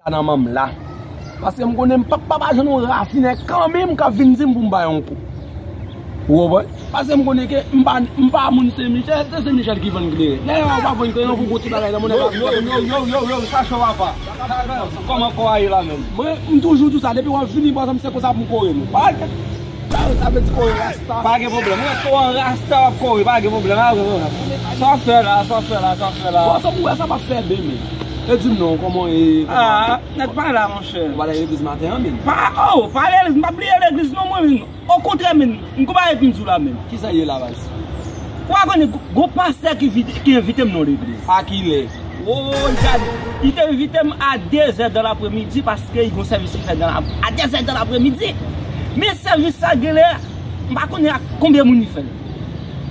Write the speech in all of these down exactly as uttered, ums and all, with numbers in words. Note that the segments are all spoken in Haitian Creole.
Sa nan manm la. Paske m konnen m p ap pa janm yon rafinè kanmenm k ap vin di m pou m bay yon kou. Ou konprann? Paske m konnen ke m pa, m pa moun Sen Michèl, se Sen Michèl ki vann kleren. Lè yo pa vann kleren, yon gwo ti bagay nan monnè. Yo, yo, yo, yo, yo, yo, sa cho apa. Kòman kò a ye la menm? Mwen, m toujou di w sa, depi w ap vini bò sa m, se konsa pou m kore nou. Pa gen Sa, sa vle di kore rasta. Pa gen pwoblèm. Mwen tou an rasta w ap kore, pa gen pwoblèm. Sa w ap fè la, sa w ap fè la, sa w ap fè la. Bon, sa pou wè sa pa fè byen, men. E di m non, kòman e? Ah, nèg pa la, monchè. Ou pa al legliz maten an, men. Pa, oh, pa al legliz, m pa bliye legliz non, mwen, men. Okontrè, men, m konn pa ret m di w la, men. Kisa ye la, baz? Ou pa konnen, gon pastè ki vide, ki envite m nan legliz. A kilè? Woy, gade, li te envite m a de zè dan lapremidi paske li gon sèvis li fè dan la, a de zè dan lapremidi. Men sèvis sa genlè, m pa konnen ak konbyen moun li fè l.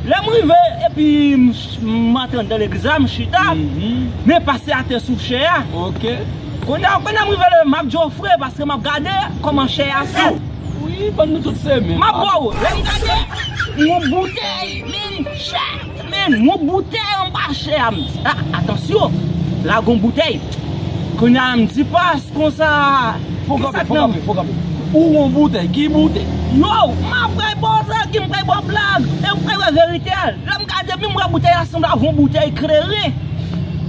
Lè m rive, epi m ch-, m antre anndan legliz la, m chita, men pastè atè sou chè a. Ok. Kounye a, kounye a m rive leve, m ap jofre paske m ap gade kòman chè a fèt. Wi, ban nou tout se menm. M ap ba w, lè m gade, yon boutèy, men, chè. Men, yon boutèy anba chè a, m di, ah, atansyon, la gon boutèy. Kounye a, m di, pas, konsa, fò kanpe, fò kanpe, fò kanpe. Ou gon boutèy, ki boutèy? Yo, m ap pral ba w zagi, m pral ba w blag, e m pral wè verite a. Lè m gade, men m wè boutèy la sanble avè yon boutèy kleren.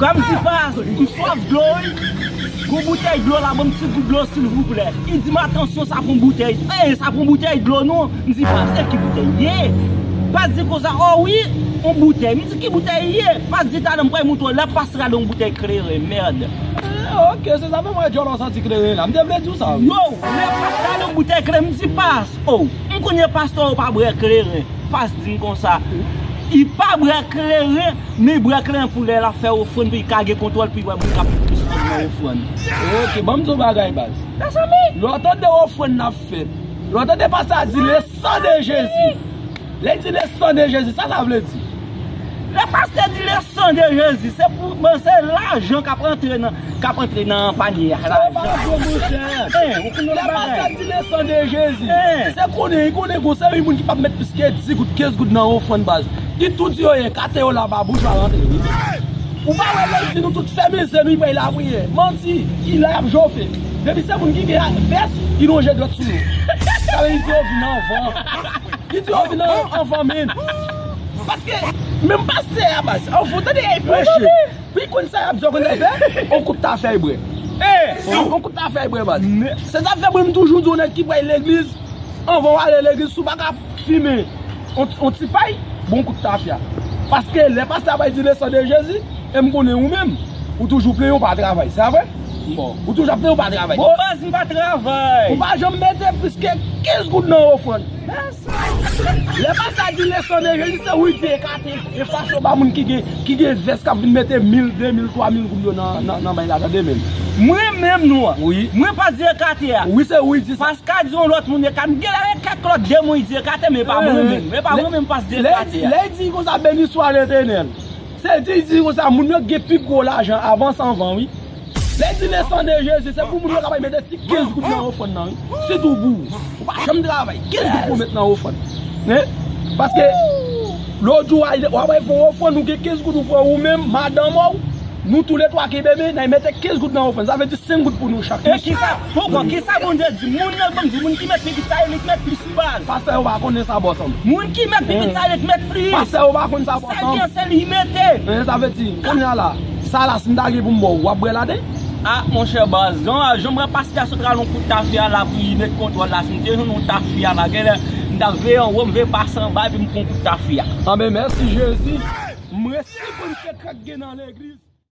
Kòm di pas, m swaf dlo, wi. Gon boutèy dlo la, ban m ti gout dlo, silvouplè. Li di m, atansyon, sa pou boutèy. Ey, sa pou boutèy dlo, non. M di, pastè, ki boutèy ye? Pas di konsa, o wi, yon boutèy. M di, ki boutèy ye? Pas di, talè m pral montre w. Lè pas rale yon boutèy kleren, mèd. Eh, ok, se sa fè mwen djòlò santi kleren la. M te vle di w sa, wi. Yo, lè pas rale yon boutèy kleren, m di, pas, o, m konnen pastè w pa bwè kleren. Pas di m konsa, li pa bwè kleren, men li bwè kleren pou lè l ap fè ofrann, pou li ka gen kontwòl, pou li wè moun k ap met plis kòb nan ofrann. Ok, ban m di w bagay, baz. Mezanmi! Lè w tande ofrann n ap fè, lè w tande pastè a di, le sang de Jésus. Lè l di, le sang de Jésus, sa sa vle di? Lè pastè di, le sang de Jésus, se pou, bon, se lajan k ap rantre nan, k ap antre nan panye a. Sa yo pa lajan, monchè. Eh, ou konn yon bagay. Lè pastè di le sang de Jésus, se konnen, li konnen gon seri moun ki p ap met plis ke dis goud, kenz goud nan ofrann, baz. Li tou di yo ye, kate yo la, ba bouch pa rantre, wi. Ou pa wè lè l di nou tout fèmen zye nou, li pral lapriyè. Manti, li la, y ap jofe. Depi se moun ki gen vès, li lonje dwèt sou nou. Sa vle di yo vin anvan. Li di yo vin an-, anvan menm. Paske, menm pastè a, baz, anvan w tande y ap preche, wi, konn sa y ap di, w konn sa y ap fè? On kout tafya y bwè. On kout tafya y bwè, baz. Se sa fè mwen, m toujou di w, nèg ki pral legliz, anvan w ale legliz, si w pa ka fimen on, on ti pay, bon kout tafya. Paske lè pastè a pral di le sang de Jésus, e m konnen ou menm, ou toujou plenyen w pa travay, se pa vre? Bon, ou toujou ap plenyen w pa travay. Bon, baz, m pa travay. Ou pa janm mete plis ke kenz goud nan ofrann. Lè pastè a di le sang de Jésus, se wi di ekate, efase yo ba moun ki gen, ki gen vès k ap vin mete mil, de mil, twa mil goud yo nan, nan, nan bay la, tande menm. Mwen menm non. Wi. Mwen pa di ekate a. Wi, se wi di sa. Paske a di yon lòt moun ekate, m genlè gen kèk lòt demon di ekate, men pa mwen menm. Men pa mwen menm pas di ekate a. Lè di konsa, beni swa Letènèl. Se di, di konsa, moun yo gen pi gwo lajan avans anvan, wi. Lè di le sang de Jésus, se pou moun yo kapab mete ti kenz goud nan ofrann nan, wi. Sitou pou ou. Ou pa janm travay, kenz goud pou w met nan ofrann. Hein? Paske, lòt jou, w ap fè yon ofrann, ou gen kenz goud ou pran ou menm, madanm ou, nou toulètwa kenbe men, n a mete kenz goud nan ofrann. Sa vle di senk goud pou nou chak. E kisa, poko, kisa Bondye di? Moun nan, Bondye di, moun ki met pi piti sa, li k met plis wi baz. Pastè yo pa konnen sa, bòs an. Moun ki met pi piti sa, li k met plis. Pastè yo pa konn sa, bòs an. Sa gen se li mete. Men sa vle di, kounye a la, sa la, si m ta gen pou m ba w, w ap bwè ladan? Ah, monchè baz, jan, jan m wè pastè a sot rale yon kout tafya la pou li met kontwòl la, si m te jwenn yon tafya la, genlè m t ap veye anwo, m veye pase anba, epi m pran yon kout tafya. Anben, mèsi Jezi. M resi konn sekrè k gen nan legliz.